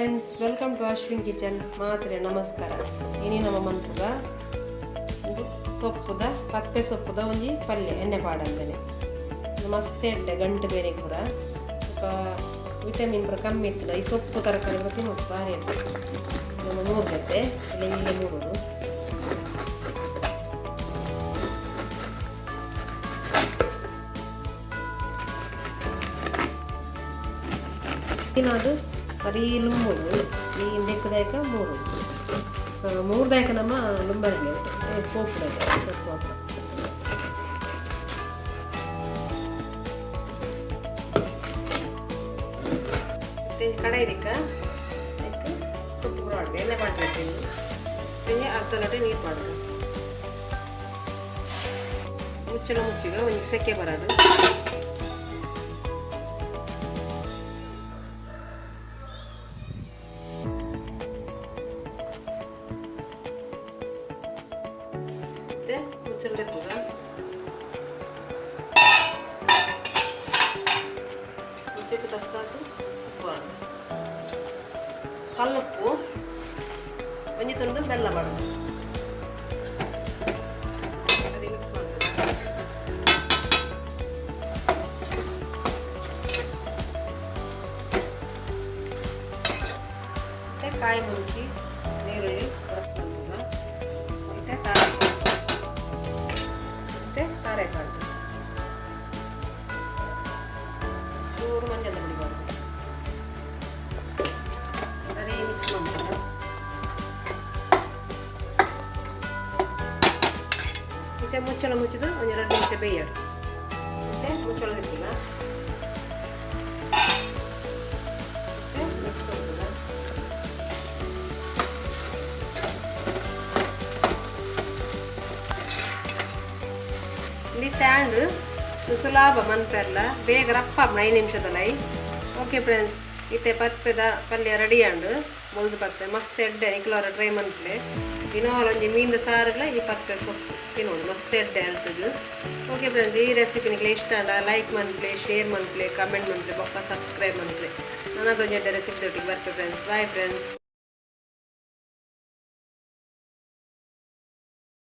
Friends, welcome to Ashwin kitchen. ಮಾತ್ರೆ ನಮಸ್ಕಾರ. ಇನಿ ನಮ್ಮ ಮನ್ಪುಗ ಒಂದು ಸೊಪ್ಪುದ ಪಪ್ಪೆ, ಸೊಪ್ಪುದ ಒಂಜಿ ಪಲ್ಯ ಎಣ್ಣೆ ಪಾಡಂದನೆ. ಮಸ್ತ್ ಎಡ್ಡೆ, ಗಂಟು ಬೇನೆ ಪೂರ ಬೊಕ್ಕ ವಿಟಮಿನ್ ಪೂರ ಕಮ್ಮಿ ಇತ್ತಲ್ಲ, ಈ ಸೊಪ್ಪು ತರಕಾರಿ ಪೂರ ತಿನ್ನೋದು ಭಾರಿ ಎಡ್ಡೆ. ನಮ್ಮ ಮೂರು ಗಂಟೆ ಇಲ್ಲ ಇಲ್ಲ ಮೂರು. ಅದು ಸರಿ ಲುಂಬುಡು ಈ ದೆಕ್ಕದಾಯಕ ಮೂರು ಮೂರ್ದಾಯಕ ನಮ್ಮ ಲುಂಬರಿಗೆ ಪೋಪುಡ ಸೊಪ್ಪು ಹಾಕ. ಮತ್ತೆ ಕಡಾಯಿ ದಿಕ್ಕ ಅದಕ್ಕೆ ಸೊಪ್ಪು ಪೂರ ಆಡ್ದು ಎಣ್ಣೆ ಮಾಡಬೇಕು. ಇನ್ನು ಅರ್ಧ ಲೋಟ ನೀರು ಪಾಡ್ದು ಮುಚ್ಚಳ ಮುಚ್ಚಿಗ ಒಂಜಿ ಸೆಕೆ ಬರೋದು. ಮತ್ತೆ ಮುಚ್ಚಳ ದೆಪ್ಪುಗ. ಮುಚ್ಚಕ್ಕೆ ತಕ್ಕಾತು ಉಪ್ಪು ಪಾಡ್ದು, ಕಲ್ಲುಪ್ಪು, ಒಂಜಿ ತುಂಡು ಬೆಲ್ಲ ಪಾಡೋದು. ಅದೇ ಮಿಕ್ಸ್ ಮಾಡ್ತದೆ. ಮತ್ತೆ ಕಾಯಿ ಮುಂಚಿ, ನೀರುಳ್ಳಿ ಮಾಡ್ತದ. ಮತ್ತೆ ತಾರೆ ಕಾಳು, ಚೂರು ಮಂಜಲ್ ಪುಡಿ ಪಾಡ್ದು ಸರಿ ಮಿಕ್ಸ್ ಮಾಡ್ತದ. ಮತ್ತೆ ಮುಚ್ಚಳ ಮುಚ್ಚಿದ್ದು ಒಂದು 2 ನಿಮಿಷ ಬೇಯಡು. ಮತ್ತೆ ಮುಚ್ಚಳ ದೆಪ್ಪುಗ. ಮತ್ತೆ ಮಿಕ್ಸ್ ಮಾಡ್ತದ. ಇಲ್ಲಿ ಟ್ಯಾಂಡ್ ಸುಲಭ ಮನ್ಪೆರ್ಲ ಬೇಗ ರಪ್ಪ 5 ನಿಮಿಷದಲ್ಲಿ. ಓಕೆ ಫ್ರೆಂಡ್ಸ್, ಇತ್ತೆ ಪತ್ಪೆದ ಪಲ್ಯ ರೆಡಿ ಆಂಡು. ಬೊಲ್ದು ಪಪ್ಪೆ ಮಸ್ತ್ ಎಡ್ಡೆ. ನಿಕ್ಲವರ ಟ್ರೈ ಮನ್ಪುಲೆ. ದಿನವಾಲ ಒಂಜಿ ಮೀನ್ದ ಸಾರುಗಳ ಈ ಪಪ್ಪೆ ಸೊಪ್ಪು ತಿನ್ನೋದು ಮಸ್ತ್ ಎಡ್ಡೆ ಹೇಳ್ತದ್ದು. ಓಕೆ ಫ್ರೆಂಡ್ಸ್, ಈ ರೆಸಿಪಿ ನಿಕ್ಲೆ ಇಷ್ಟ ಆಂಡ ಲೈಕ್ ಮನ್ಪುಲೆ, ಶೇರ್ ಮನ್ಪುಲೆ, ಕಮೆಂಟ್ ಮನ್ಪುಲೆ, ಬೊಕ್ಕ ಸಬ್ಸ್ಕ್ರೈಬ್ ಮನ್ಪುಲೆ. ನನದೊಂಜಿ ಎಡ್ಡೆ ರೆಸಿಪಿ ದೊಟ್ಟಿಗೆ ಬರ್ತೆ ಫ್ರೆಂಡ್ಸ್. Bye friends.